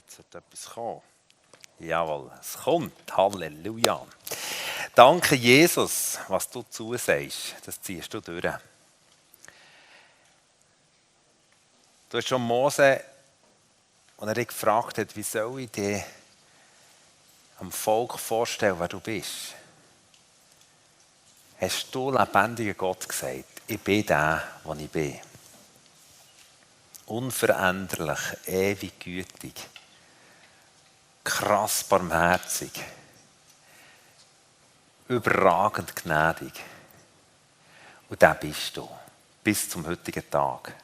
Jetzt wird etwas kommen. Jawohl, es kommt. Halleluja. Danke, Jesus, was du zusagst. Das ziehst du durch. Du hast schon Mose, als er dich gefragt hat, wie soll ich dir am Volk vorstellen, wer du bist, hast du lebendiger Gott gesagt, ich bin der, der ich bin. Unveränderlich, ewig gütig, krass barmherzig, überragend gnädig. Und der bist du, bis zum heutigen Tag.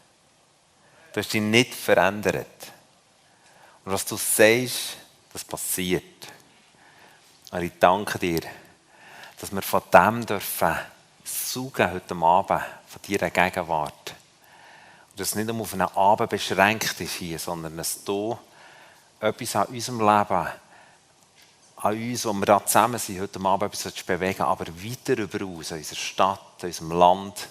Du hast dich nicht verändert. Und was du sagst, das passiert. Und ich danke dir, dass wir von dem dürfen saugen heute Abend, von deiner Gegenwart. Und dass es nicht nur auf einen Abend beschränkt ist hier, sondern dass du etwas an unserem Leben, an uns, wo wir da zusammen sind, heute Abend etwas bewegen, aber weiter über uns, in unserer Stadt, in unserem Land,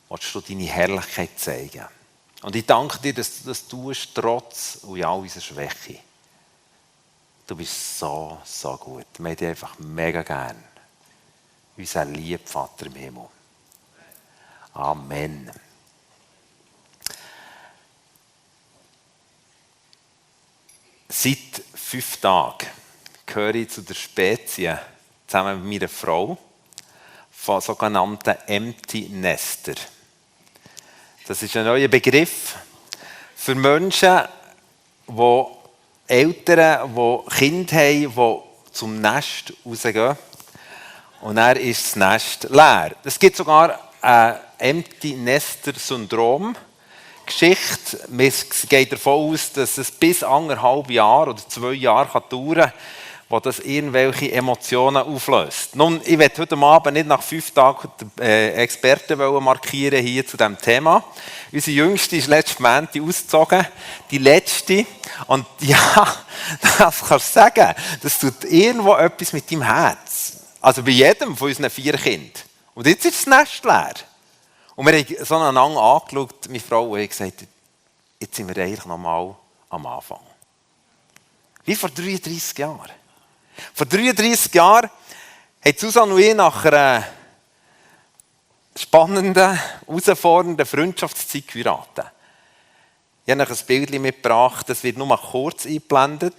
willst du deine Herrlichkeit zeigen. Und ich danke dir, dass du das tust, trotz und in all unserer Schwäche. Du bist so, so gut. Wir haben dich einfach mega gern. Unser lieber Vater im Himmel. Amen. Seit 5 Tagen gehöre ich zu der Spezie, zusammen mit meiner Frau, von sogenannten Empty Nester. Das ist ein neuer Begriff für Menschen, die Eltern, die Kinder haben, die zum Nest rausgehen. Und dann ist das Nest leer. Es gibt sogar ein Empty Nester Syndrom. Geschichte. Man geht davon aus, dass es bis 1,5 Jahre oder 2 Jahre dauern kann, wo das irgendwelche Emotionen auflöst. Nun, ich werde heute Abend nicht nach 5 Tagen Experten markieren hier zu diesem Thema. Unsere Jüngste ist letzten Montag ausgezogen, die letzte. Und ja, das kannst du sagen, das tut irgendwo etwas mit deinem Herz. Also bei jedem von unseren 4 Kindern. Und jetzt ist das Nest leer. Und wir haben so einander angeschaut, meine Frau, und ich gesagt, jetzt sind wir eigentlich noch mal am Anfang. Wie vor 33 Jahren. Vor 33 Jahren haben Susanne und ich nach einer spannenden, herausfordernden Freundschaftszeit geheiratet. Ich habe euch ein Bild mitgebracht, das wird nur mal kurz eingeblendet.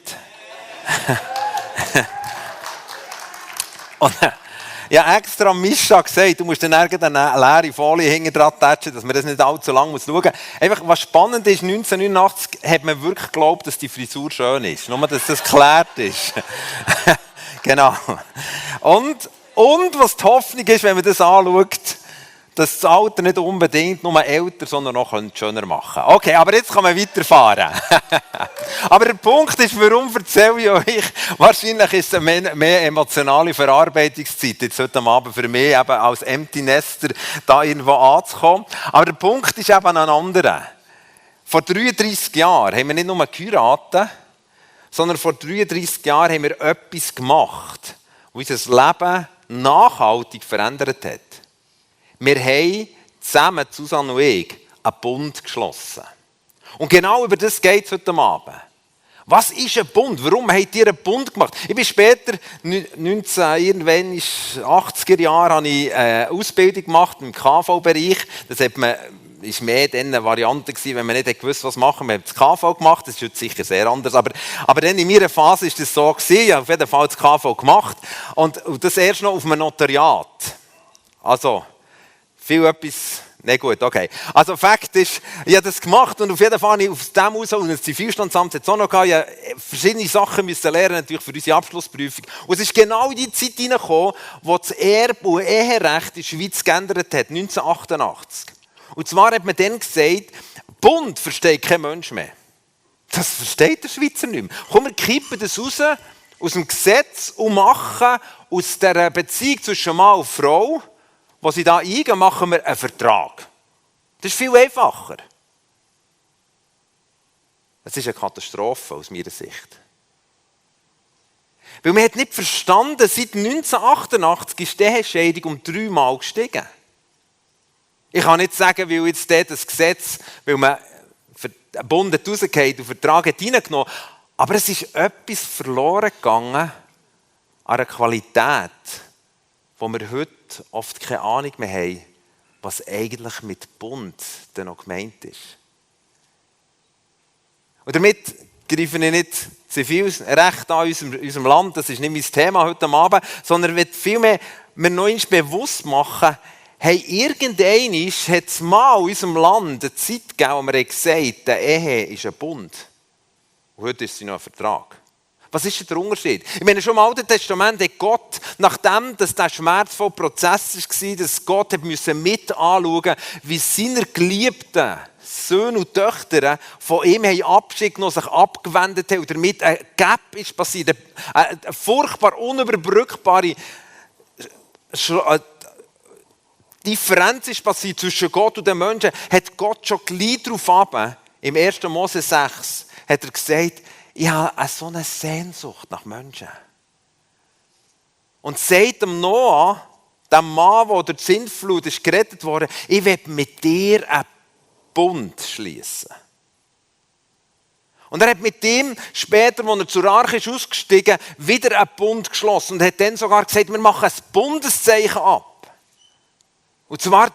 Und ich habe extra Mischa gesagt, du musst dann irgendeine leere Folie hinten dran tätschen, dass man das nicht allzu lange schauen muss. Einfach, was spannend ist, 1989 hat man wirklich geglaubt, dass die Frisur schön ist. Nur, dass das geklärt ist. Genau. Und was die Hoffnung ist, wenn man das anschaut, dass das Alter nicht unbedingt nur älter, sondern noch schöner machen könnte. Okay, aber jetzt kann man weiterfahren. Aber der Punkt ist, warum erzähle ich euch? Wahrscheinlich ist es eine mehr emotionale Verarbeitungszeit jetzt heute Abend für mich, eben als Empty Nester da irgendwo anzukommen. Aber der Punkt ist eben ein anderer. Vor 33 Jahren haben wir nicht nur geheiratet, sondern vor 33 Jahren haben wir etwas gemacht, das unser Leben nachhaltig verändert hat. Wir haben zusammen, Susanne und ich, einen Bund geschlossen. Und genau über das geht es heute Abend. Was ist ein Bund? Warum habt ihr einen Bund gemacht? Ich bin später, 80er Jahren, habe ich eine Ausbildung gemacht im KV-Bereich. Das hat man, ist mehr dann eine Variante gewesen, wenn man nicht gewusst, was machen. Wir haben das KV gemacht, das ist heute sicher sehr anders. Aber dann in meiner Phase war das so gewesen. Ich habe auf jeden Fall das KV gemacht. Und das erst noch auf einem Notariat. Also, viel etwas, nicht gut, okay. Also Fakt ist, ich habe das gemacht und auf jeden Fall habe ich aus dem raus, und das Zivilstandsamt hat es auch noch gehabt, ich musste verschiedene Sachen lernen, natürlich für unsere Abschlussprüfung. Und es ist genau in die Zeit hineingekommen, wo das Erbe- und Eherecht in der Schweiz geändert hat, 1988. Und zwar hat man dann gesagt, Bund versteht kein Mensch mehr. Das versteht der Schweizer nicht mehr. Komm, wir kippen das raus aus dem Gesetz und machen aus der Beziehung zwischen Mann und Frau, wo sie da eingehen, machen wir einen Vertrag. Das ist viel einfacher. Das ist eine Katastrophe aus meiner Sicht. Weil man hat nicht verstanden, seit 1988 ist die Ehescheidung um 3 Mal gestiegen. Ich kann nicht sagen, weil jetzt das Gesetz, weil man einen Bund rausgeht und einen Vertrag hat reingenommen, Aber es ist etwas verloren gegangen an einer Qualität, wo wir heute oft keine Ahnung mehr haben, was eigentlich mit Bund denn noch gemeint ist. Und damit greife ich nicht Zivilrecht an unserem Land, das ist nicht mein Thema heute Abend, sondern ich will vielmehr mir noch einmal bewusst machen, hey, irgendwann hat es mal in unserem Land eine Zeit gegeben, wo wir gesagt haben, die Ehe ist ein Bund. Und heute ist sie noch ein Vertrag. Was ist denn der Unterschied? Ich meine, schon im Alten Testament hat Gott, nachdem das der schmerzvolle Prozess war, dass Gott mit anschauen musste, wie seine Geliebten, Söhne und Töchter von ihm Abschied genommen, sich abgewendet haben und damit ein Gap ist passiert, eine furchtbar unüberbrückbare Differenz ist passiert zwischen Gott und den Menschen, hat Gott schon gleich darauf ab, im 1. Mose 6, hat er gesagt, ich habe so eine Sehnsucht nach Menschen. Und sagt dem Noah, dem Mann, der durch die Sintflut ist gerettet wurde, ich will mit dir einen Bund schließen. Und er hat mit ihm später, als er zur Arche ist ausgestiegen, wieder einen Bund geschlossen und hat dann sogar gesagt, wir machen ein Bundeszeichen ab. Und zwar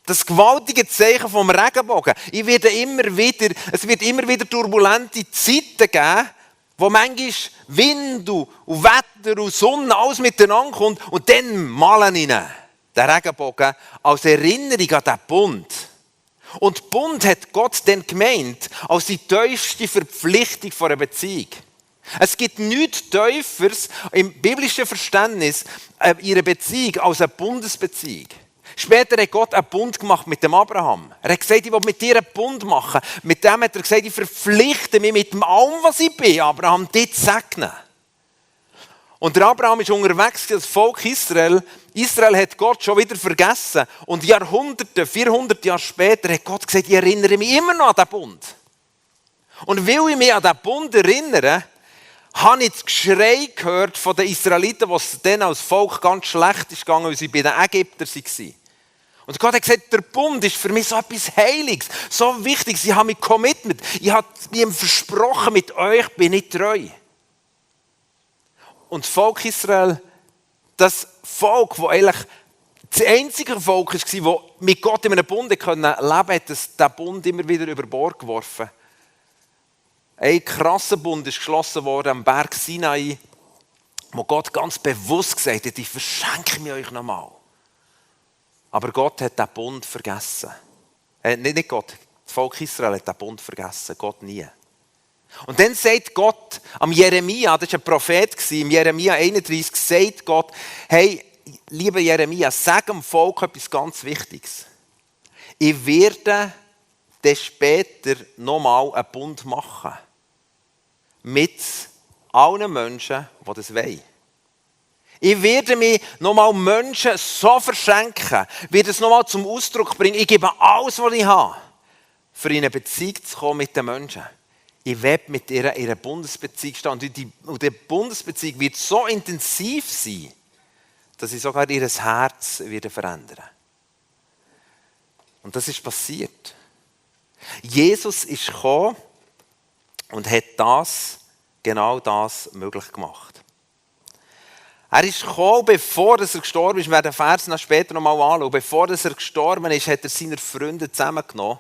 das gewaltige Zeichen vom Regenbogen. Es wird immer wieder turbulente Zeiten geben, wo manchmal Wind und Wetter und Sonne alles miteinander kommt und dann malen ihnen den Regenbogen als Erinnerung an diesen Bund. Und Bund hat Gott dann gemeint als die tiefste Verpflichtung von einer Beziehung. Es gibt nichts Tieferes im biblischen Verständnis ihrer Beziehung als eine Bundesbeziehung. Später hat Gott einen Bund gemacht mit dem Abraham. Er hat gesagt, ich will mit dir einen Bund machen. Mit dem hat er gesagt, ich verpflichte mich mit allem, was ich bin, Abraham, dich zu segnen. Und der Abraham ist unterwegs, das Volk Israel. Israel hat Gott schon wieder vergessen. Und Jahrhunderte, 400 Jahre später hat Gott gesagt, ich erinnere mich immer noch an diesen Bund. Und weil ich mich an diesen Bund erinnere, habe ich das Geschrei gehört von den Israeliten, was denen als Volk ganz schlecht ist gegangen, weil sie bei den Ägyptern waren. Und Gott hat gesagt, der Bund ist für mich so etwas Heiliges, so wichtig. Sie haben mich committed. Ich habe ihm versprochen, mit euch bin ich treu. Und das Volk Israel, das Volk, das eigentlich das einzige Volk war, das mit Gott in einem Bund leben konnte, hat diesen Bund immer wieder über Bord geworfen. Ein krasser Bund ist geschlossen worden am Berg Sinai, wo Gott ganz bewusst gesagt hat, ich verschenke mich euch nochmal. Aber Gott hat diesen Bund vergessen. Nicht Gott, das Volk Israel hat diesen Bund vergessen, Gott nie. Und dann sagt Gott am Jeremia, das war ein Prophet, im Jeremia 31, sagt Gott, hey, lieber Jeremia, sag dem Volk etwas ganz Wichtiges. Ich werde dann später nochmal einen Bund machen. Mit allen Menschen, die das wollen. Ich werde mich nochmal Menschen so verschenken, werde es nochmal zum Ausdruck bringen. Ich gebe alles, was ich habe, für in eine Beziehung zu kommen mit den Menschen. Ich werde mit ihr in einer Bundesbeziehung stehen. Und die Bundesbeziehung wird so intensiv sein, dass ich sogar ihr Herz wieder verändern. Und das ist passiert. Jesus ist gekommen und hat genau das möglich gemacht. Er ist gekommen, bevor er gestorben ist. Wir werden den Vers noch später noch mal anschauen. Bevor er gestorben ist, hat er seine Freunde zusammengenommen.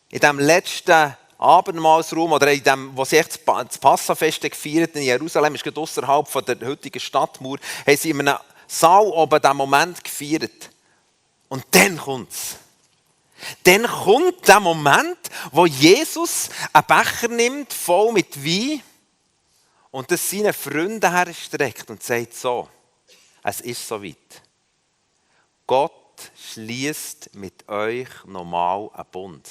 In dem letzten Abendmahlsraum, oder in dem, wo sie echt das Passafest gefeiert in Jerusalem, ist gerade ausserhalb von der heutigen Stadtmauer, haben sie in einem Saal oben diesen Moment gefeiert. Und dann kommt es. Dann kommt der Moment, wo Jesus einen Becher nimmt, voll mit Wein, und das seinen Freunden herstreckt und sagt so, es ist soweit. Gott schließt mit euch nochmal einen Bund.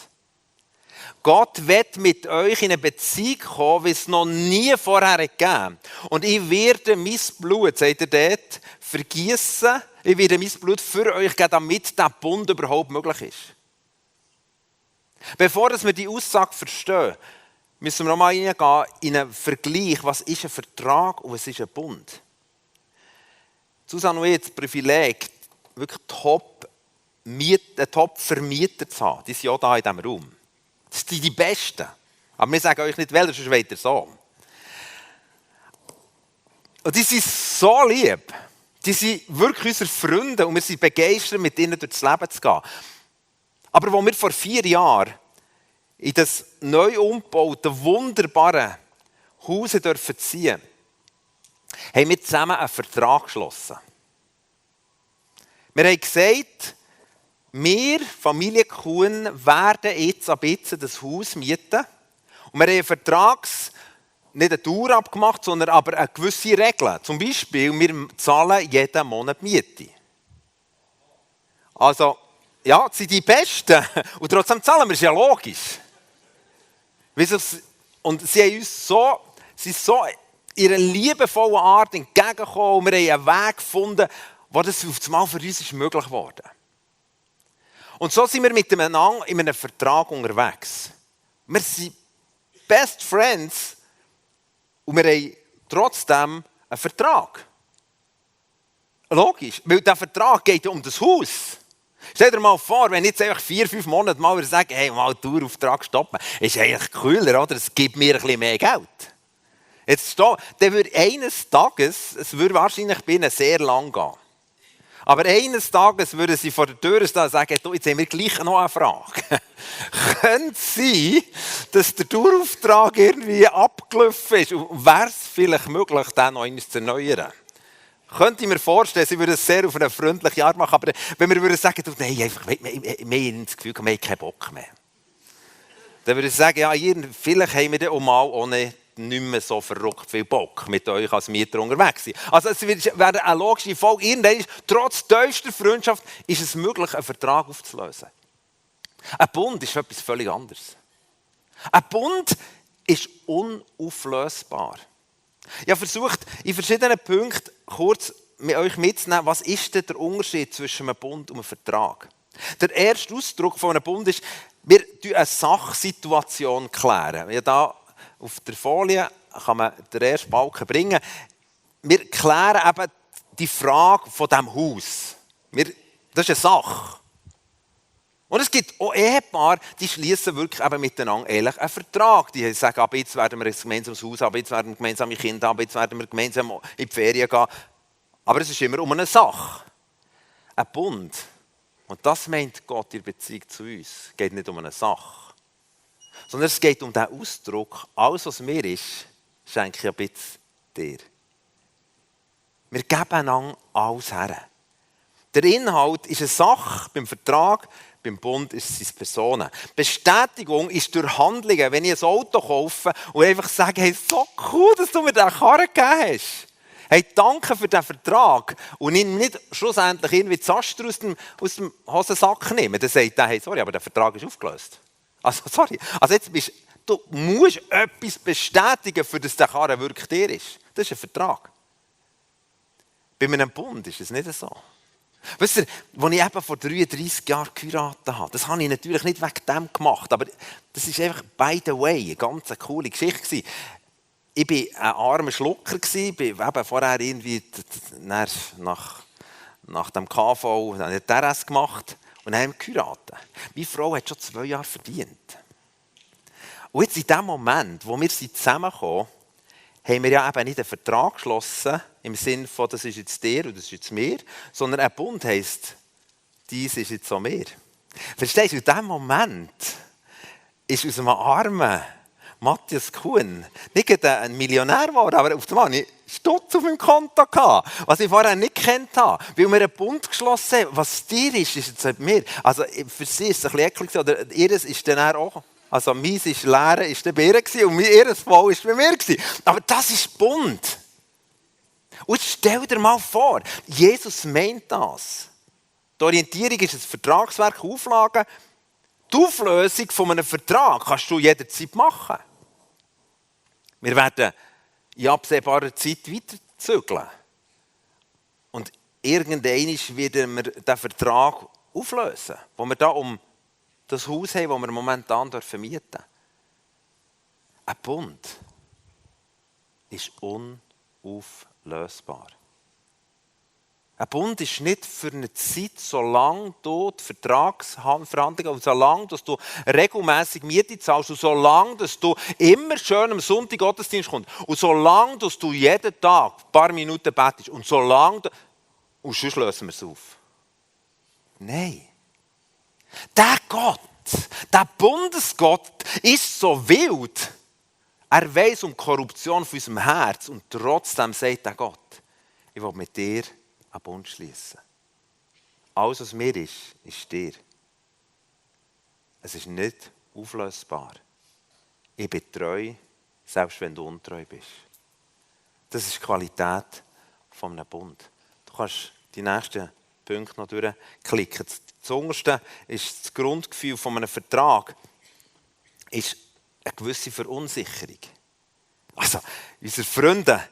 Gott wird mit euch in eine Beziehung kommen, wie es noch nie vorher gegeben hat. Und ich werde mein Blut, sagt er dort, vergießen. Ich werde mein Blut für euch geben, damit dieser Bund überhaupt möglich ist. Bevor wir die Aussage verstehen, müssen wir nochmal reingehen in einen Vergleich. Was ist ein Vertrag und was ist ein Bund? Susanne und ich haben das Privileg, wirklich Top-Vermieter zu haben. Die sind auch hier in diesem Raum. Das sind die Besten. Aber wir sagen euch nicht, welcher, sonst wollt ihr so. Und die sind so lieb. Die sind wirklich unsere Freunde und wir sind begeistert, mit ihnen durchs Leben zu gehen. Aber als wir vor 4 Jahren in das neu umgebaute, wunderbare Haus ziehen durften, haben wir zusammen einen Vertrag geschlossen. Wir haben gesagt, wir, Familie Kuhn, werden jetzt ab jetzt das Haus mieten. Und wir haben nicht eine Dauer abgemacht, sondern aber eine gewisse Regel. Zum Beispiel, wir zahlen jeden Monat Miete. Also, ja, das sind die Besten. Und trotzdem zahlen wir, ist ja logisch. Und sie haben uns sind so in ihrer liebevollen Art entgegengekommen und wir haben einen Weg gefunden, wo das auf einmal für uns ist möglich geworden. Und so sind wir miteinander in einem Vertrag unterwegs. Wir sind Best Friends und wir haben trotzdem einen Vertrag. Logisch, weil dieser Vertrag geht um das Haus. Stell dir mal vor, wenn ich jetzt einfach 4-5 Monate mal sage, hey, mal Dauerauftrag stoppen, ist eigentlich cooler, oder? Es gibt mir ein bisschen mehr Geld. Jetzt dann würde eines Tages, es würde wahrscheinlich bei ihnen sehr lang gehen. Aber eines Tages würden sie vor der Tür stehen und sagen, du, jetzt haben wir gleich noch eine Frage. Könnte es sein, dass der Dauerauftrag irgendwie abgelaufen ist? Und wäre es vielleicht möglich, den noch einmal zu erneuern? Könnte ich mir vorstellen, sie würden es sehr auf eine freundliche Art machen, aber wenn wir würden sagen, du, nein, einfach, wir haben das Gefühl, wir haben keinen Bock mehr. Dann würde ich sagen, ja, vielleicht haben wir dann auch mal ohne nicht mehr so verrückt viel Bock, mit euch als Mieter unterwegs zu sein. Also es wäre eine logische Folge. Irgendwann, trotz tiefster Freundschaft, ist es möglich, einen Vertrag aufzulösen. Ein Bund ist etwas völlig anderes. Ein Bund ist unauflösbar. Ich habe versucht, in verschiedenen Punkten kurz mit euch mitzunehmen, was ist denn der Unterschied zwischen einem Bund und einem Vertrag? Der erste Ausdruck von einem Bund ist, wir klären eine Sachsituation. Ja, da auf der Folie kann man den ersten Balken bringen. Wir klären eben die Frage von diesem Haus. Das ist eine Sache. Und es gibt auch Ehepaare, die schließen wirklich eben miteinander ehrlich einen Vertrag. Die sagen, ab jetzt werden wir ein gemeinsames Haus haben, ab jetzt werden wir gemeinsame Kinder haben, ab jetzt werden wir gemeinsam in die Ferien gehen. Aber es ist immer um eine Sache. Ein Bund. Und das meint Gott in Beziehung zu uns. Es geht nicht um eine Sache. Sondern es geht um den Ausdruck, alles was mir ist, schenke ich ab jetzt dir. Wir geben einander alles her. Der Inhalt ist eine Sache beim Vertrag, beim Bund ist es Personen. Bestätigung ist durch Handlungen, wenn ich ein Auto kaufe und einfach sage, hey, so cool, dass du mir diesen Karren gegeben hast. Hey, danke für diesen Vertrag. Und ihn nicht schlussendlich irgendwie die Zaster aus dem Hosensack nehmen. Dann sagt er, hey, sorry, aber der Vertrag ist aufgelöst. Also, sorry. Also jetzt du musst etwas bestätigen, für das der Karren wirklich dir ist. Das ist ein Vertrag. Bei einem Bund ist es nicht so. Wisst ihr, als ich eben vor 33 Jahren geheiratet habe, das habe ich natürlich nicht wegen dem gemacht, aber das ist einfach, by the way, eine ganz coole Geschichte gewesen. Ich war ein armer Schlucker, ich habe vorher irgendwie nach dem KV eine TRS gemacht und dann haben wir geheiratet. Meine Frau hat schon 2 Jahre verdient. Und jetzt in dem Moment, wo wir zusammengekommen sind, haben wir ja eben nicht einen Vertrag geschlossen, im Sinne von, das ist jetzt dir und das ist jetzt mir, sondern ein Bund heisst, dies ist jetzt auch mir. Verstehst du, in diesem Moment ist aus einem armen Matthias Kuhn nicht ein Millionär geworden, aber auf einmal hatte ich Stutz auf meinem Konto gehabt, was ich vorher nicht gekannt habe. Weil wir einen Bund geschlossen haben, was dir ist jetzt nicht mir. Also für sie ist es ein bisschen eklig, oder ihres ist dann auch. Also meins ist leer, ist bei ihr und ihr voll ist bei mir. Aber das ist Bund. Und stell dir mal vor, Jesus meint das. Die Orientierung ist ein Vertragswerk, Auflagen. Die Auflösung von einem Vertrag kannst du jederzeit machen. Wir werden in absehbarer Zeit weiterzügeln. Und irgendwann werden wir den Vertrag auflösen, wo wir da um das Haus haben, das wir momentan vermieten dürfen. Ein Bund ist unauflösbar. Ein Bund ist nicht für eine Zeit, solange du die Vertragsverhandlungen und solange dass du regelmässig Miete zahlst und solange dass du immer schön am Sonntag Gottesdienst kommst und solange dass du jeden Tag ein paar Minuten betest und solange und sonst lösen wir es auf. Nein. Der Gott, der Bundesgott ist so wild. Er weiss um die Korruption von unserem Herz und trotzdem sagt der Gott, ich will mit dir einen Bund schließen. Alles, was mir ist dir. Es ist nicht auflösbar. Ich bin treu, selbst wenn du untreu bist. Das ist die Qualität eines Bundes. Du kannst die nächsten Punkte noch durchklicken. Das Unterste ist das Grundgefühl von einem Vertrag, ist eine gewisse Verunsicherung. Also, unsere Freunde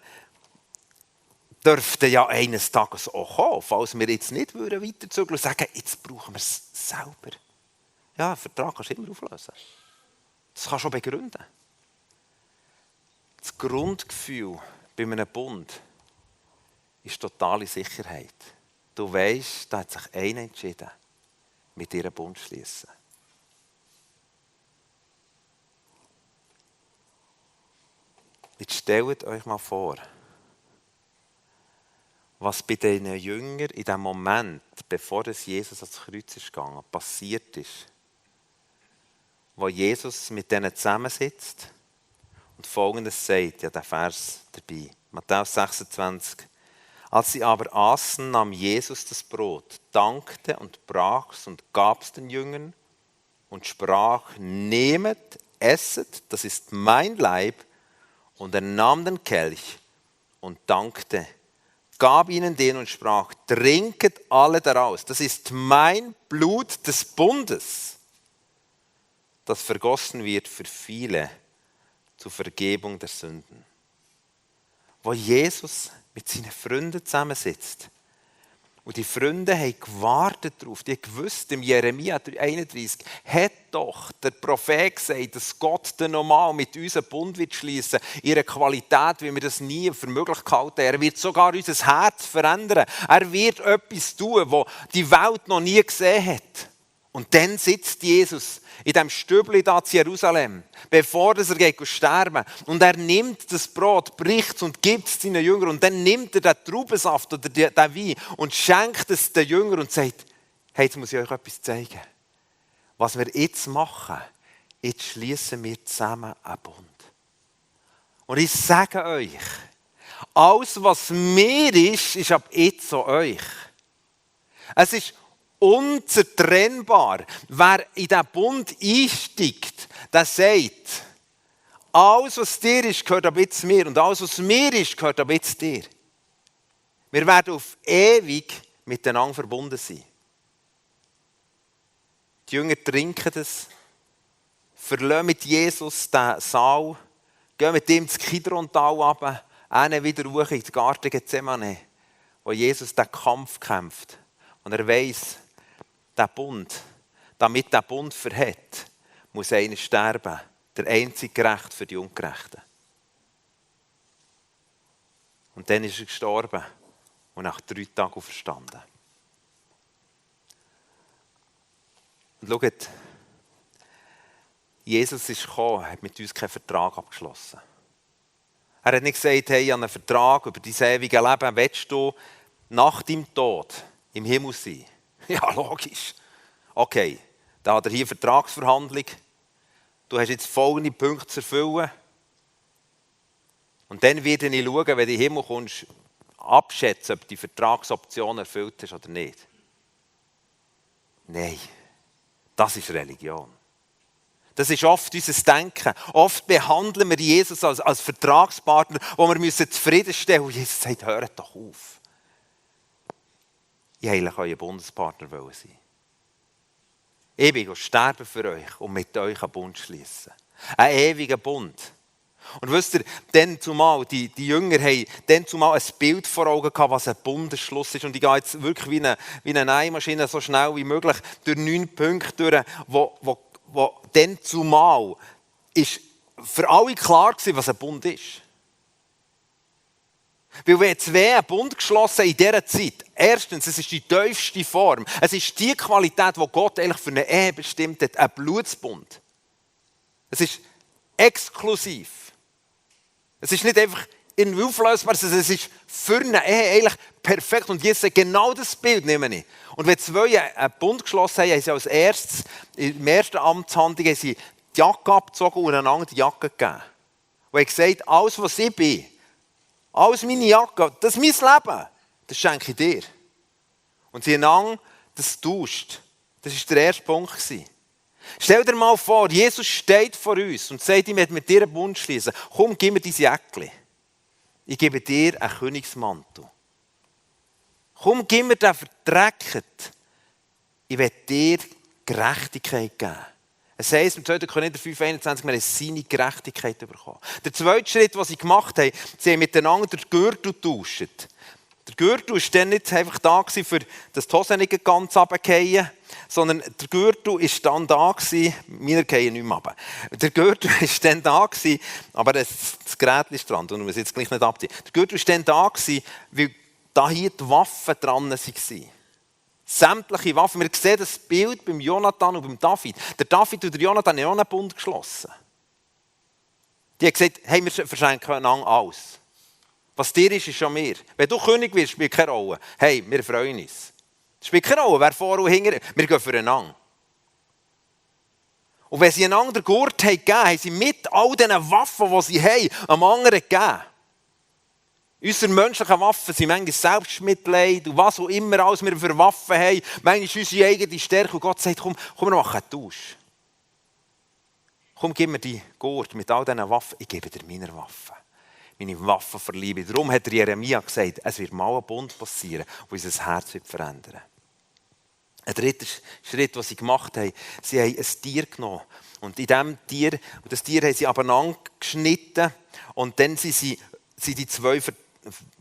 dürften ja eines Tages auch kommen, falls wir jetzt nicht weiterzügeln und sagen, jetzt brauchen wir es selber. Ja, einen Vertrag kannst du immer auflösen. Das kannst du auch begründen. Das Grundgefühl bei einem Bund ist totale Sicherheit. Du weisst, da hat sich einer entschieden, mit dir einen Bund zu schließen. Jetzt stellt euch mal vor, was bei den Jüngern in dem Moment, bevor Jesus ans Kreuz ist gegangen, passiert ist. Wo Jesus mit denen zusammensitzt und Folgendes sagt, ja, der Vers dabei, Matthäus 26. Als sie aber aßen, nahm Jesus das Brot, dankte und brach es und gab es den Jüngern und sprach, nehmet, esset, das ist mein Leib. Und er nahm den Kelch und dankte, gab ihnen den und sprach, trinket alle daraus. Das ist mein Blut des Bundes, das vergossen wird für viele zur Vergebung der Sünden. Wo Jesus mit seinen Freunden zusammensitzt. Und die Freunde haben gewartet darauf, die haben gewusst, im Jeremia 31 hat doch der Prophet gesagt, dass Gott dann nochmal mit uns einen Bund wird schließen, ihre Qualität, wie wir das nie für möglich gehalten haben. Er wird sogar unser Herz verändern. Er wird etwas tun, was die Welt noch nie gesehen hat. Und dann sitzt Jesus in diesem Stübli da zu Jerusalem, bevor er geht sterben. Und er nimmt das Brot, bricht es und gibt es seinen Jüngern. Und dann nimmt er den Traubensaft oder den Wein und schenkt es den Jüngern und sagt, hey, jetzt muss ich euch etwas zeigen. Was wir jetzt machen, jetzt schließen wir zusammen einen Bund. Und ich sage euch, alles, was mir ist ab jetzt so euch. Es ist unzertrennbar. Wer in diesen Bund einsteigt, der sagt, alles, was dir ist, gehört ab jetzt mir. Und alles, was mir ist, gehört ab jetzt dir. Wir werden auf ewig miteinander verbunden sein. Die Jünger trinken das, verlassen mit Jesus den Saal, gehen mit ihm ins Kidron-Tal runter, wieder hoch in den Garten Gethsemane, wo Jesus den Kampf kämpft. Und er weiss, der Bund, damit der Bund verhält, muss einer sterben. Der einzige Gerecht für die Ungerechten. Und dann ist er gestorben und nach 3 Tagen auferstanden. Und schaut, Jesus ist gekommen, hat mit uns keinen Vertrag abgeschlossen. Er hat nicht gesagt, hey, ich habe einen Vertrag über dein ewige Leben. Willst du nach deinem Tod im Himmel sein? Ja, logisch. Okay, da hat er hier eine Vertragsverhandlung. Du hast jetzt folgende Punkte zu erfüllen. Und dann werde ich schauen, wenn du in den Himmel kommst, abschätzen, ob die Vertragsoption erfüllt ist oder nicht. Nein, das ist Religion. Das ist oft unser Denken. Oft behandeln wir Jesus als Vertragspartner, wo wir zufriedenstellen müssen. Und Jesus sagt, hört doch auf. Ich wollte euer Bundespartner sein. Ich bin sterben für euch und mit euch einen Bund schließen. Einen ewigen Bund. Und wisst ihr, dann zumal, die Jünger haben dann zumal ein Bild vor Augen gehabt, was ein Bundesschluss ist. Und ich gehe jetzt wirklich wie eine Nähmaschine so schnell wie möglich durch 9 Punkte durch, wo dann zumal ist für alle klar gewesen, was ein Bund ist. Weil wenn zwei einen Bund geschlossen haben in dieser Zeit, erstens, es ist die tiefste Form, es ist die Qualität, die Gott eigentlich für eine Ehe bestimmt hat, ein Blutsbund. Es ist exklusiv. Es ist nicht einfach irgendwie auflösbar, sondern es ist für eine Ehe eigentlich perfekt. Und Jesus sagt, genau das Bild nehme ich. Und wenn zwei einen Bund geschlossen haben, haben sie als erstes, in der ersten Amtshandlung, haben sie die Jacke abgezogen und einander die Jacke gegeben. Und haben gesagt, alles, was ich bin, alles meine Jacke, das ist mein Leben, das schenke ich dir. Und sie einander das tauscht. Das war der erste Punkt. Stell dir mal vor, Jesus steht vor uns und sagt, ich möchte mit dir einen Bund schließen. Komm, gib mir dein Jäckchen. Ich gebe dir einen Königsmantel. Komm, gib mir den verdreckt. Ich will dir Gerechtigkeit geben. Es heisst im 2. Korinther 5,21, wir haben seine Gerechtigkeit bekommen. Der zweite Schritt, was sie gemacht haben, sie haben miteinander den Gürtel getauscht. Der Gürtel war dann nicht einfach da, für dass die Hosen nicht ganz runterfallen, sondern der Gürtel war dann da, meine fallen nicht mehr runter. Der Gürtel war dann da, aber das Gerät ist dran, und wir müssen jetzt gleich nicht abziehen. Der Gürtel war dann da, weil da hier die Waffen dran waren. Sämtliche Waffen. Wir sehen das Bild beim Jonathan und beim David. Der David und der Jonathan haben auch einen Bund geschlossen. Die haben gesagt, hey, wir verschenken einander alles. Was dir ist schon mir. Wenn du König wirst, spielt keine Rolle. Hey, wir freuen uns. Es spielt keine Rolle, wer vor und hinter. Wir gehen füreinander. Und wenn sie einander den Gurt gegeben haben, haben sie mit all diesen Waffen, die sie haben, am anderen gegeben. Unsere menschlichen Waffen sind manchmal Selbstmitleid und was auch immer alles wir für Waffen haben. Manchmal ist unsere eigene Stärke. Und Gott sagt, komm, wir machen einen Tausch. Komm, gib mir die Gurt mit all diesen Waffen. Ich gebe dir meine Waffen. Meine Waffen verliebe. Darum hat Jeremia gesagt, es wird mal ein Bund passieren, der unser Herz verändern wird. Ein dritter Schritt, den sie gemacht haben, sie haben ein Tier genommen. Und in diesem Tier, und das Tier haben sie abeinander geschnitten. Und dann sind die zwei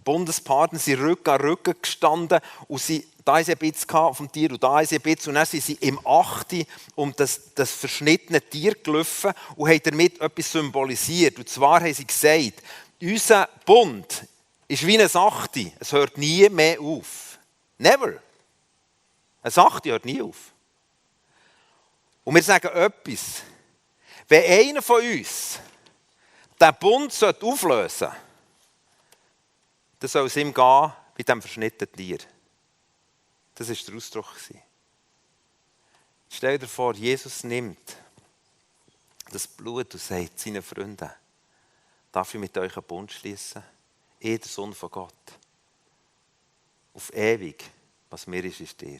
Bundespartner sind Rücken an Rücken gestanden. Und da haben sie ein bisschen vom Tier und da haben sie ein bisschen. Und dann sind sie im Achte um das verschnittene Tier gelaufen und haben damit etwas symbolisiert. Und zwar haben sie gesagt, unser Bund ist wie eine Achte. Es hört nie mehr auf. Never. Eine Achte hört nie auf. Und wir sagen etwas. Wenn einer von uns den Bund auflösen sollte, dann soll es ihm gehen bei diesem verschnittenen Tier. Das war der Ausdruck. Stell dir vor, Jesus nimmt das Blut und sagt seinen Freunden, darf ich mit euch einen Bund schließen? Ich, der Sohn von Gott. Auf ewig, was mir ist, ist dir.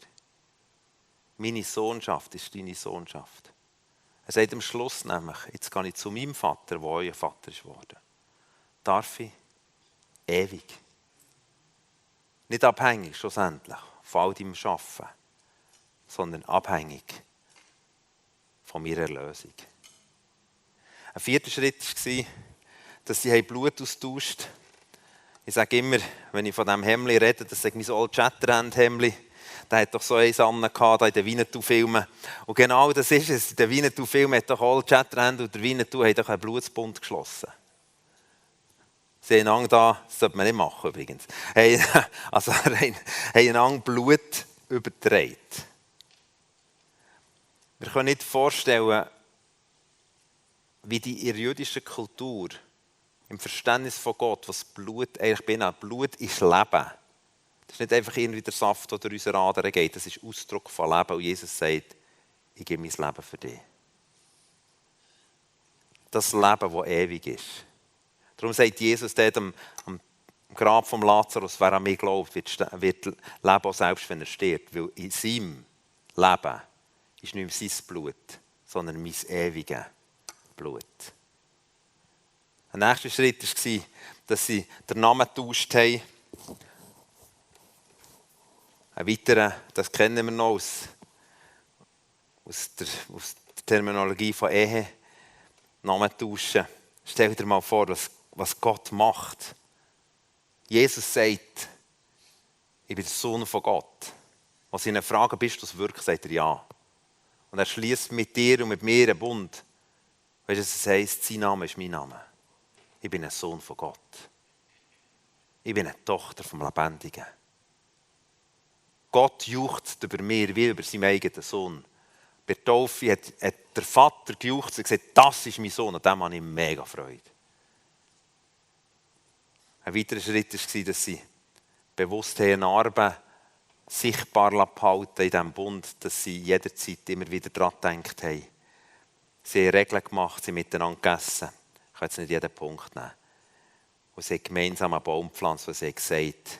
Meine Sohnschaft ist deine Sohnschaft. Er sagt am Schluss nämlich, jetzt gehe ich zu meinem Vater, der euer Vater ist geworden. Darf ich? Ewig. Nicht abhängig, schlussendlich, von all deinem Arbeiten, sondern abhängig von meiner Erlösung. Ein vierter Schritt war, dass sie Blut austauscht haben. Ich sage immer, wenn ich von diesem Hemdli rede, das ist mein Old Shatterhand-Hemdli. Der hat doch so eins angehabt in den Winnetou-Filmen. Und genau das ist es. In den Winnetou-Filmen hat doch Old Shatterhand und der Winnetou haben doch einen Blutsbund geschlossen. Sie haben einander da, das sollte man nicht machen übrigens, haben einander Blut übertragen. Wir können nicht vorstellen, wie die in der jüdischen Kultur, im Verständnis von Gott, was Blut eigentlich bin. Blut ist Leben. Das ist nicht einfach irgendwie der Saft, der durch unsere Adern geht. Das ist Ausdruck von Leben. Und Jesus sagt, ich gebe mein Leben für dich. Das Leben, das ewig ist. Darum sagt Jesus dort am Grab von Lazarus, wer an mich glaubt, wird leben, auch selbst wenn er stirbt. Weil in seinem Leben ist nicht mehr sein Blut, sondern mein ewiges Blut. Der nächste Schritt war, dass sie den Namen getauscht haben. Ein weiterer, das kennen wir noch aus der Terminologie von Ehe, Namen tauschen. Stell dir mal vor, was Gott macht. Jesus sagt, ich bin der Sohn von Gott. Als sie ihn fragen, bist du es wirklich, sagt er ja. Und er schließt mit dir und mit mir einen Bund. Weißt du, es heisst, sein Name ist mein Name. Ich bin ein Sohn von Gott. ich bin eine Tochter vom Lebendigen. Gott juchzt über mir wie über seinen eigenen Sohn. Bei der Taufe hat der Vater gejuchzt und gesagt, das ist mein Sohn, und dem habe ich mega Freude. Ein weiterer Schritt war, dass sie bewusst Narben sichtbar behalten in diesem Bund, dass sie jederzeit immer wieder daran gedacht haben. Sie haben Regeln gemacht, sie haben miteinander gegessen. Ich kann jetzt nicht jeden Punkt nehmen. Und sie haben gemeinsam einen Baum gepflanzt, und sie haben gesagt,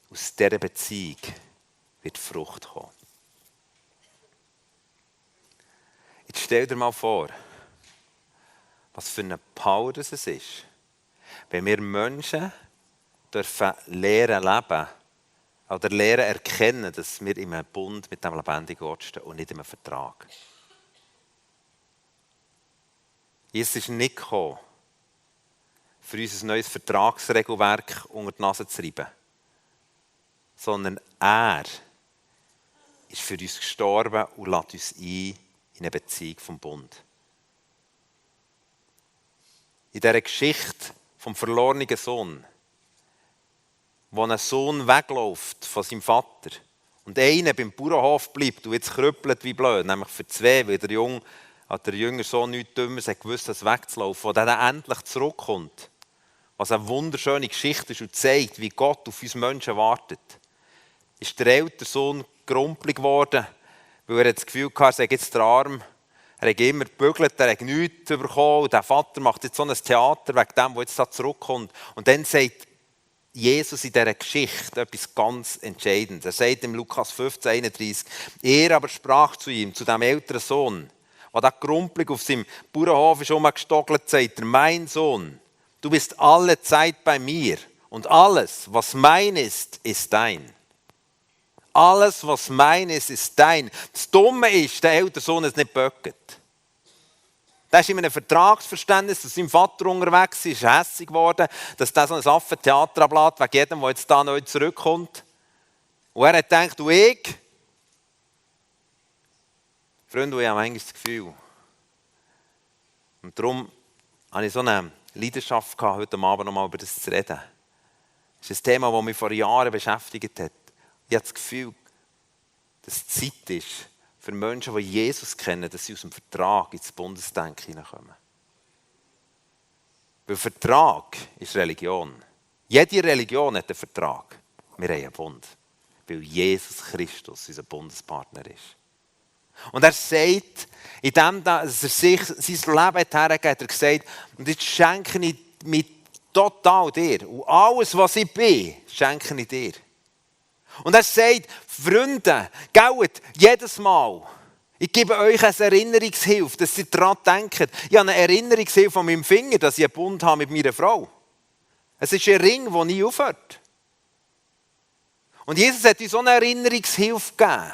aus dieser Beziehung wird Frucht kommen. Jetzt stell dir mal vor, was für eine Power das ist, wenn wir Menschen dürfen lernen leben oder lernen erkennen, dass wir in einem Bund mit dem lebendigen Gott stehen und nicht in einem Vertrag. Jesus ist nicht gekommen, für uns ein neues Vertragsregelwerk unter die Nase zu reiben, sondern er ist für uns gestorben und lädt uns ein in eine Beziehung vom Bund. In dieser Geschichte vom verlorenen Sohn, wo ein Sohn wegläuft von seinem Vater und einer beim Bauernhof bleibt und jetzt krüppelt wie blöd, nämlich für zwei, weil der jüngere Sohn nichts Dümmeres hat gewusst, das wegzulaufen, wo der dann endlich zurückkommt, was eine wunderschöne Geschichte ist und zeigt, wie Gott auf uns Menschen wartet, ist der ältere Sohn grumpelig geworden, weil er das Gefühl hatte, er sei jetzt der Arm. Er hat immer gebügelt, er hat nichts bekommen. Und der Vater macht jetzt so ein Theater wegen dem, der jetzt da zurückkommt. Und dann sagt Jesus in dieser Geschichte etwas ganz Entscheidendes. Er sagt im Lukas 15,31, er aber sprach zu ihm, zu dem älteren Sohn, der da grumpelig auf seinem Bauernhof ist rumgestogelt, sagt er, mein Sohn, du bist alle Zeit bei mir und alles, was mein ist, ist dein. Alles, was mein ist, ist dein. Das Dumme ist, der ältere Sohn ist nicht böcket. Der ist in einem Vertragsverständnis, dass sein Vater unterwegs ist hässig geworden, dass der so ein Affentheater ablässt, wegen jedem, der jetzt da neu zurückkommt. Und er hat gedacht, du ich? Freunde, ich habe manchmal das Gefühl. Und darum habe ich so eine Leidenschaft gehabt, heute Abend noch mal über das zu reden. Das ist ein Thema, das mich vor Jahren beschäftigt hat. Ich habe das Gefühl, dass es Zeit ist für Menschen, die Jesus kennen, dass sie aus dem Vertrag ins Bundesdenken hineinkommen. Weil Vertrag ist Religion. Jede Religion hat einen Vertrag. Wir haben einen Bund. Weil Jesus Christus unser Bundespartner ist. Und er sagt, in dem, dass er sich sein Leben hergegeben hat, er gesagt, und jetzt schenke ich mich total dir. Und alles, was ich bin, schenke ich dir. Und er sagt, Freunde, geht jedes Mal, ich gebe euch eine Erinnerungshilfe, dass ihr daran denkt. Ich habe eine Erinnerungshilfe an meinem Finger, dass ich einen Bund habe mit meiner Frau. Es ist ein Ring, der nie aufhört. Und Jesus hat uns so eine Erinnerungshilfe gegeben.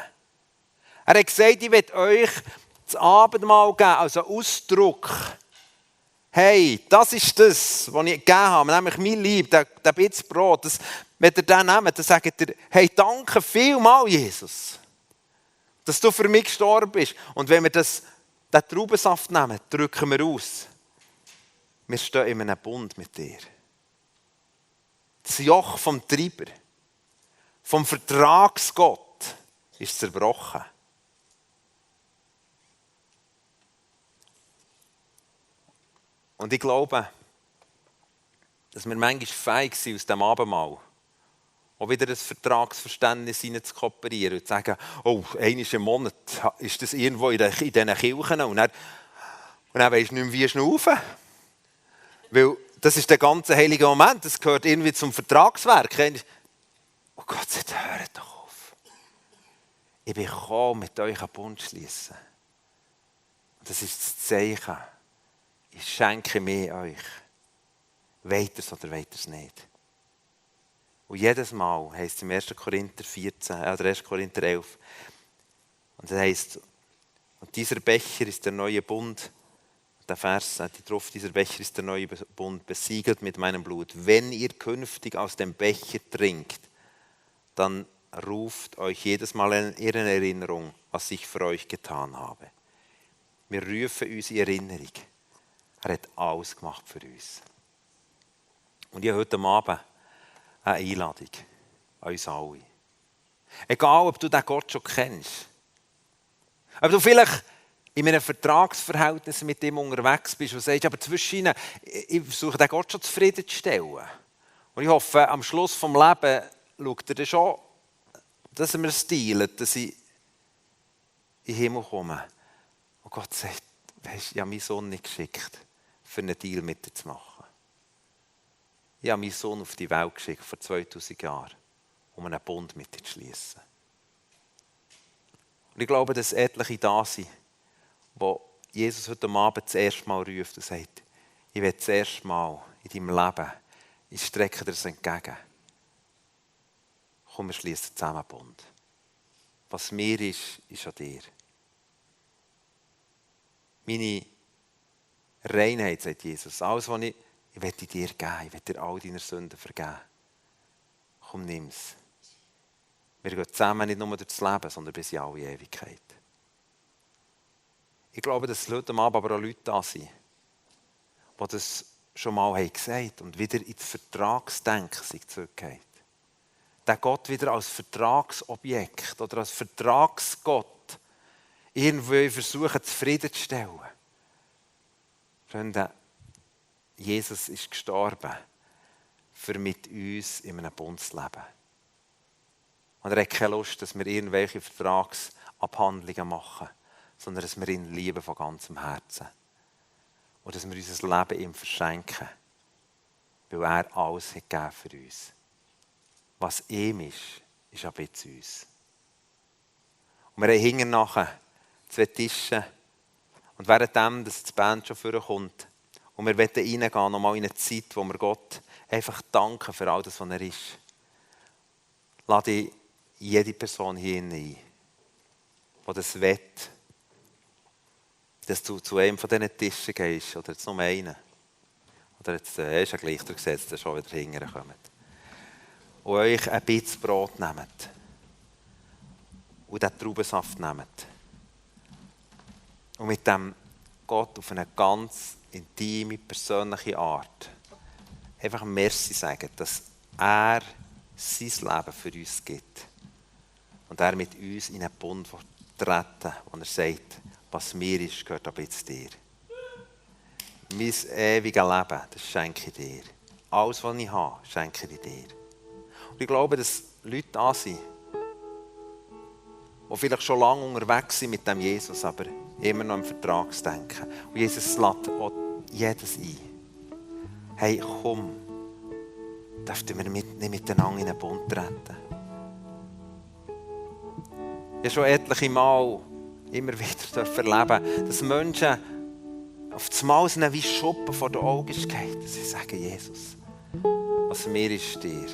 Er hat gesagt, ich werde euch das Abendmahl geben, also Ausdruck. Hey, das ist das, was ich gegeben habe, nämlich mein Lieb, der Bitz Brot. Das, wenn ihr den nehmt, dann sagt ihr, hey, danke vielmals, Jesus, dass du für mich gestorben bist. Und wenn wir den Traubensaft nehmen, drücken wir aus. Wir stehen in einem Bund mit dir. Das Joch vom Treiber, vom Vertragsgott, ist zerbrochen. Und ich glaube, dass wir manchmal fähig sind, aus dem Abendmahl auch wieder ein Vertragsverständnis hineinzukooperieren und zu sagen, oh, einmal im Monat ist das irgendwo in diesen Kirchen und dann weisst du nicht mehr, wie schnaufen. Weil das ist der ganze heilige Moment, das gehört irgendwie zum Vertragswerk. Oh Gott, hört doch auf. Ich bin gekommen, mit euch einen Bund zu schliessen. Das ist das Zeichen. Ich schenke mir euch. Wollt ihr es oder wollt ihr es nicht? Und jedes Mal heisst es im 1. Korinther 14, oder 1. Korinther 11, und es heisst, und dieser Becher ist der neue Bund, der Vers drauf, dieser Becher ist der neue Bund, besiegelt mit meinem Blut. Wenn ihr künftig aus dem Becher trinkt, dann ruft euch jedes Mal in Erinnerung, was ich für euch getan habe. Wir rufen uns in Erinnerung. Er hat alles gemacht für uns. Und ich habe heute Abend eine Einladung an uns alle. Egal, ob du diesen Gott schon kennst. Ob du vielleicht in einem Vertragsverhältnis mit ihm unterwegs bist und sagst, aber zwischen ihnen, ich versuche den Gott schon zufriedenzustellen. Und ich hoffe, am Schluss des Lebens schaut er dann schon, dass er mir stiehlt, dass ich in den Himmel komme. Und Gott sagt, weisst, ich habe meinen Sohn nicht geschickt, für einen Deal mit dir zu machen. Ich habe meinen Sohn auf die Welt geschickt, vor 2000 Jahren, um einen Bund mit dir zu schließen. Und ich glaube, dass etliche da sind, wo Jesus heute Abend das erste Mal ruft und sagt, ich will das erste Mal in deinem Leben, ich strecke dir das entgegen. Komm, wir schließen zusammen einen Bund. Was mir ist, ist an dir. Meine Reinheit, sagt Jesus, alles, was ich will dir geben, ich will dir all deine Sünden vergeben. Komm, nimm es. Wir gehen zusammen nicht nur durchs Leben, sondern bis in alle Ewigkeit. Ich glaube, dass heute Abend aber auch Leute da sind, die das schon mal gesagt haben und wieder ins Vertragsdenken sich zurückgehen. Den Gott wieder als Vertragsobjekt oder als Vertragsgott irgendwo versuchen zufriedenzustellen. Freunde, Jesus ist gestorben, für mit uns in einem Bund zu leben. Und er hat keine Lust, dass wir irgendwelche Vertragsabhandlungen machen, sondern dass wir ihn lieben von ganzem Herzen. Und dass wir unser Leben ihm verschenken, weil er alles hat gegeben für uns. Was ihm ist, ist ab jetzt uns. Und wir haben hinten nachher 2 Tische. Und währenddem, dass die Band schon vorkommt, und wir wollen reingehen, nochmal in eine Zeit, wo wir Gott einfach danken für all das, was er ist, lade ich jede Person hier ein, die das will, dass du zu einem von diesen Tischen gehst, oder jetzt nur einen. Oder jetzt ist ja gleich, du siehst, dass schon wieder hinterher kommt. Und euch ein bisschen Brot nehmt. Und den Traubensaft nehmt. Und mit dem Gott auf eine ganz intime, persönliche Art einfach Merci sagen, dass er sein Leben für uns gibt. Und er mit uns in einen Bund treten, wo er sagt, was mir ist, gehört ab jetzt dir. Mein ewiges Leben, das schenke ich dir. Alles, was ich habe, schenke ich dir. Und ich glaube, dass Leute da sind, die vielleicht schon lange unterwegs sind mit dem Jesus, aber immer noch im Vertragsdenken. Und Jesus lädt auch jedes ein. Hey, komm, dürften wir nicht miteinander in einen Bund treten. Ich habe schon etliche Mal immer wieder erleben, dass Menschen auf das Mal wie Schuppen vor den Augen gehen. Sie sagen, Jesus, was mir ist dir.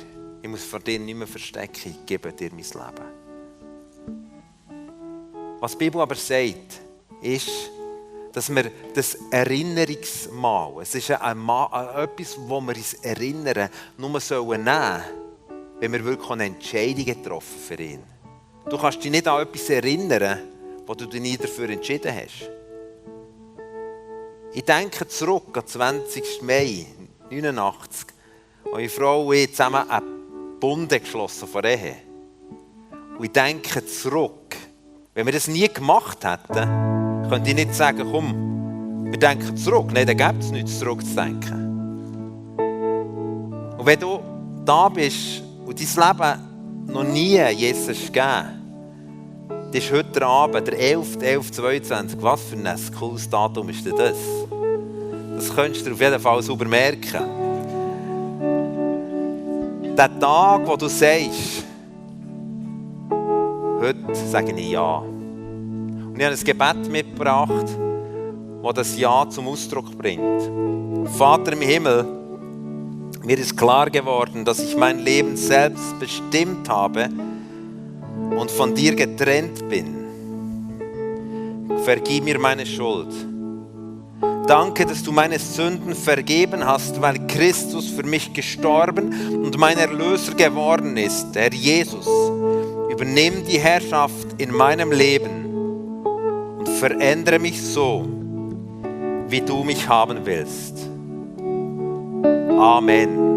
Ich muss vor dir nicht mehr verstecken, ich gebe dir mein Leben. Was die Bibel aber sagt, ist, dass wir das Erinnerungsmahl, es ist etwas, wo wir uns erinnern, nur nehmen sollen, wenn wir wirklich eine Entscheidung getroffen für ihn. Du kannst dich nicht an etwas erinnern, wo du dich nie dafür entschieden hast. Ich denke zurück an 20. Mai 1989, wo meine Frau und ich zusammen einen Bund geschlossen vor Ehe. Und ich denke zurück, wenn wir das nie gemacht hätten, könnte ich nicht sagen, komm, wir denken zurück. Nein, dann gibt es nichts zurückzudenken. Und wenn du da bist und dein Leben noch nie Jesus gegeben, das ist heute Abend, der 11.11.22. Was für ein cooles Datum ist denn das? Das könntest du auf jeden Fall sauber merken. Der Tag, wo du sagst, heute sage ich Ja. Und ich habe ein Gebet mitgebracht, das das Ja zum Ausdruck bringt. Vater im Himmel, mir ist klar geworden, dass ich mein Leben selbst bestimmt habe und von dir getrennt bin. Vergib mir meine Schuld. Danke, dass du meine Sünden vergeben hast, weil Christus für mich gestorben und mein Erlöser geworden ist. Herr Jesus, übernimm die Herrschaft in meinem Leben und verändere mich so, wie du mich haben willst. Amen.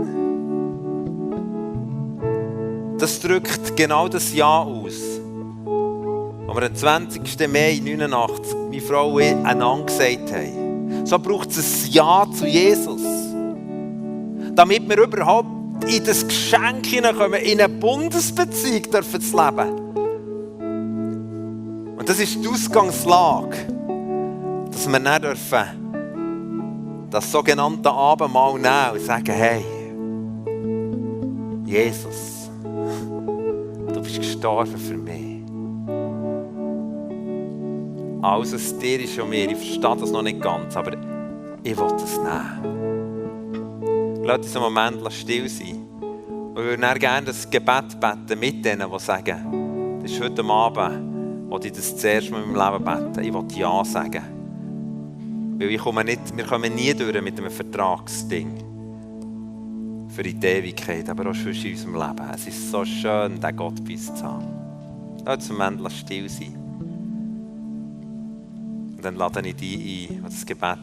das drückt genau das Ja aus. Als wir am 20. Mai 1989 meine Frau und ich einander gesagt haben. So braucht es ein Ja zu Jesus. Damit wir überhaupt in das Geschenk hineinkommen, in eine Bundesbeziehung dürfen zu leben. Und das ist die Ausgangslage, dass wir dann dürfen das sogenannte Abendmahl nehmen und sagen, hey, Jesus, du bist gestorben für mich. Alles aus dir ist schon mir, ich verstehe das noch nicht ganz, aber ich will das nehmen. Lass uns einen Moment still sein. Und ich würde dann gerne das Gebet beten mit denen, die sagen, das ist heute Abend, wo ich das zuerst mal in meinem Leben bete. Ich will Ja sagen. Weil wir kommen nie durch mit einem Vertragsding. Für die Ewigkeit, aber auch sonst in unserem Leben. Es ist so schön, diesen Gott bei uns zu haben. Lass uns einen Moment still sein. Und dann lade ich dich ein, das Gebet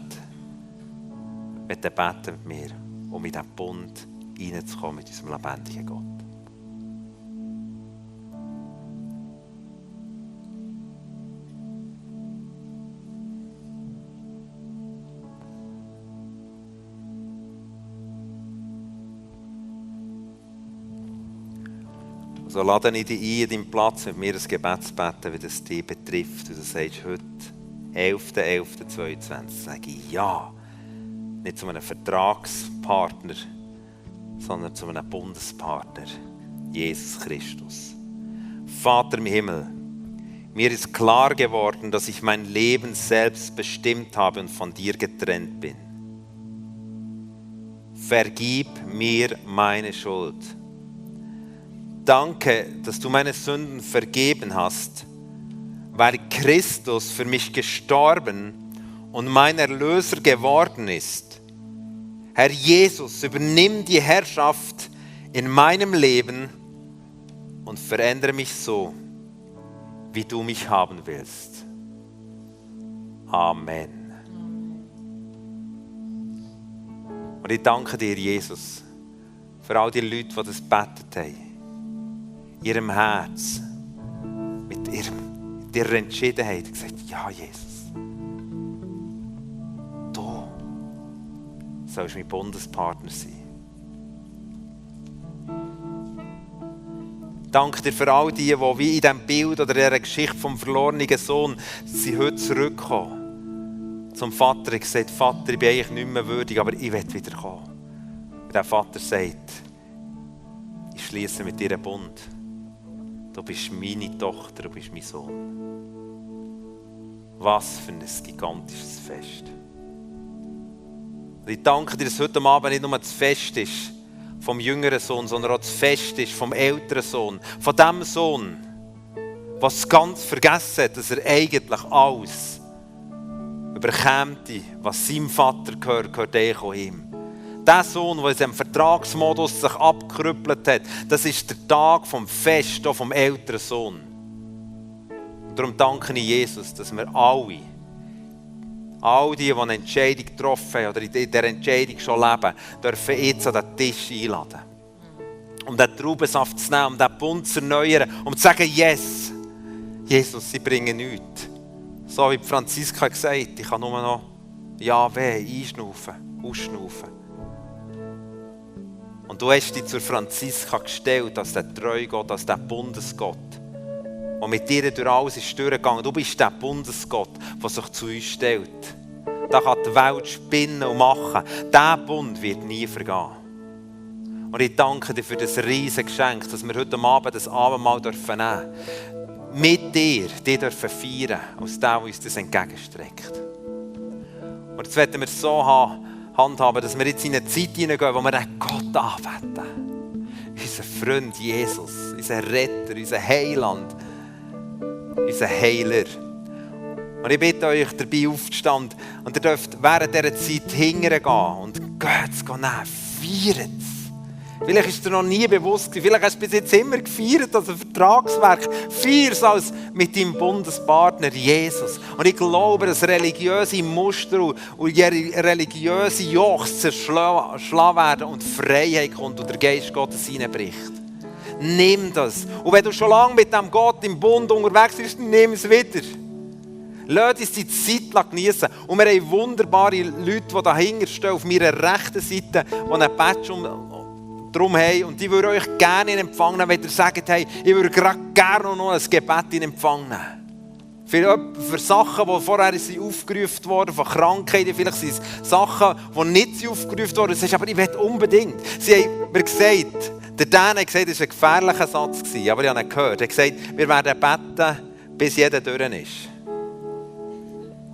mit dem Beten mit mir, um in diesen Bund hineinzukommen mit unserem lebendigen Gott. So lade ich dich ein, an deinem Platz mit mir ein Gebet zu beten, wie das dich betrifft. Und du sagst heute, 11.11.22, sage ich Ja. Nicht zu einem Vertragspartner, sondern zu einem Bundespartner, Jesus Christus. Vater im Himmel, mir ist klar geworden, dass ich mein Leben selbst bestimmt habe und von dir getrennt bin. Vergib mir meine Schuld. Danke, dass du meine Sünden vergeben hast, weil Christus für mich gestorben und mein Erlöser geworden ist. Herr Jesus, übernimm die Herrschaft in meinem Leben und verändere mich so, wie du mich haben willst. Amen. Und ich danke dir, Jesus, für all die Leute, die das gebetet haben. Ihrem Herz, mit ihrer Entschiedenheit gesagt, ja Jesus, du sollst mein Bundespartner sein. Danke dir für all die, die wie in diesem Bild oder in dieser Geschichte vom verlorenen Sohn, sie heute zurückkommen. Zum Vater und gesagt, Vater, ich bin eigentlich nicht mehr würdig, aber ich will wieder kommen. Und der Vater sagt, ich schließe mit dir einen Bund. Du bist meine Tochter, du bist mein Sohn. Was für ein gigantisches Fest. Und ich danke dir, dass heute Abend nicht nur das Fest ist vom jüngeren Sohn, sondern auch das Fest ist vom älteren Sohn. Von dem Sohn, was ganz vergessen hat, dass er eigentlich alles überkämte, was seinem Vater gehört eigentlich auch ihm. Der Sohn, der in seinem Vertragsmodus sich abgerüppelt hat, das ist der Tag vom Fest vom älteren Sohn. Und darum danke ich Jesus, dass wir all die eine Entscheidung getroffen haben oder in dieser Entscheidung schon leben, dürfen jetzt an den Tisch einladen. Um den Traubensaft zu nehmen, um den Bund zu erneuern, um zu sagen, yes, Jesus, sie bringen nichts. So wie Franziska gesagt hat, ich kann nur noch Jahwe einschnaufen, ausschnaufen. Und du hast dich zur Franziska gestellt, als der Treugott, als der Bundesgott, der mit dir durch alles ist durchgegangen. Du bist der Bundesgott, der sich zu uns stellt. Da kann die Welt spinnen und machen. Dieser Bund wird nie vergehen. Und ich danke dir für das riesige Geschenk, dass wir heute Abend das Abendmahl nehmen dürfen. Mit dir, die dürfen feiern, als der, der uns das entgegenstreckt. Und jetzt werden wir es so handhaben, dass wir jetzt in eine Zeit hineingehen, wo wir den Gott anbeten. Unser Freund Jesus, unser Retter, unser Heiland, unser Heiler. Und ich bitte euch, dabei aufzustehen und ihr dürft während dieser Zeit hingehen und geht es nehmen, feiert es. Vielleicht ist dir noch nie bewusst gewesen, vielleicht hast du bis jetzt immer gefeiert als ein Vertragswerk. Feier es als mit deinem Bundespartner Jesus. Und ich glaube, dass religiöse Muster und religiöse Joch zerschlagen werden und Freiheit kommt und der Geist Gottes hineinbricht. Nimm das. Und wenn du schon lange mit dem Gott im Bund unterwegs bist, nimm es wieder. Lass uns die Zeit genießen. Und wir haben wunderbare Leute, die dahinter stehen, auf meiner rechten Seite, die einen Badge drum haben. Und die würden euch gerne in Empfang nehmen, wenn ihr sagt, hey, ich würde gerne noch ein Gebet in Empfang nehmen. Für Sachen, die vorher aufgerufen wurden, von Krankheiten, vielleicht sind es Sachen, die nicht aufgerufen wurden. Du sagst, aber ich will unbedingt. Sie haben mir gesagt, der Dan hat gesagt, das war ein gefährlicher Satz, aber ich habe ihn gehört. Er hat gesagt, wir werden beten, bis jeder durch ist.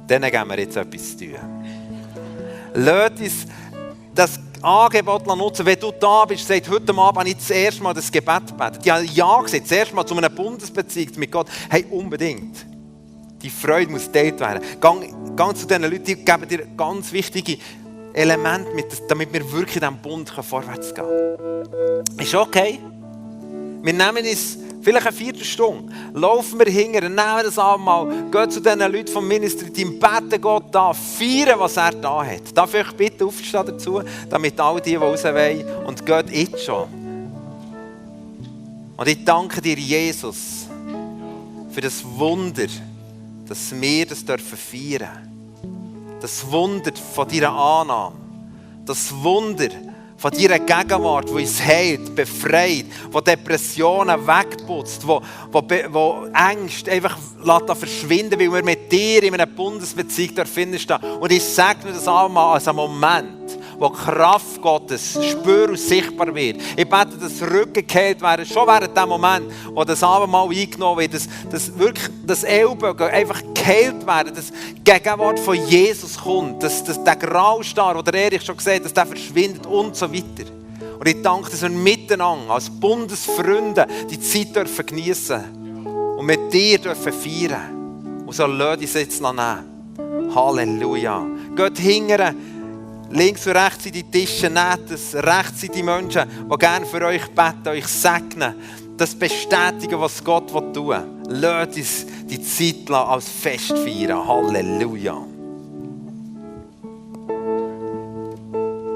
Dann geben wir jetzt etwas zu tun. Lass uns das Angebot nutzen. Wenn du da bist, sagst, heute Abend habe ich das erste Mal das Gebet gebetet. Ich habe ja gesagt, das erste Mal zu einer Bundesbeziehung mit Gott. Hey, unbedingt. Die Freude muss geteilt werden. Gang zu diesen Leuten, die geben dir ganz wichtige Elemente mit, damit wir wirklich in diesem Bund vorwärts gehen können. Ist okay? Wir nehmen uns vielleicht eine Viertelstunde, laufen wir hinterher, nehmen das einmal, gehen zu diesen Leuten vom Ministry-Team, beten Gott da, feiern, was er da hat. Darf ich euch bitte aufstehen dazu, damit all die raus wollen, und geht jetzt schon. Und ich danke dir, Jesus, für das Wunder, dass wir das feiern dürfen. Das Wunder von deiner Annahme. Das Wunder von deiner Gegenwart, die uns heilt, befreit, die Depressionen wegputzt, die Ängste einfach verschwinden, weil wir mit dir in einer Bundesbeziehung finden. Und ich sage das einmal als einen Moment, wo die Kraft Gottes spür und sichtbar wird. Ich bete, dass Rücken geheilt werden, schon während dem Moment, wo das Abendmahl eingenommen wird, dass wirklich das Ellbogen einfach geheilt werden, dass die Gegenwart von Jesus kommt, dass der Graustar, den Erich schon gesehen hat, dass der verschwindet und so weiter. Und ich danke, dass wir miteinander als Bundesfreunde die Zeit dürfen geniessen und mit dir dürfen feiern. Und so lass uns jetzt noch nehmen. Halleluja. Geht hinterher. Links und rechts sind die Tische, nehmt es. Rechts sind die Menschen, die gerne für euch beten, euch segnen. Das bestätigen, was Gott tun will. Lasst uns die Zeit als Fest feiern. Halleluja.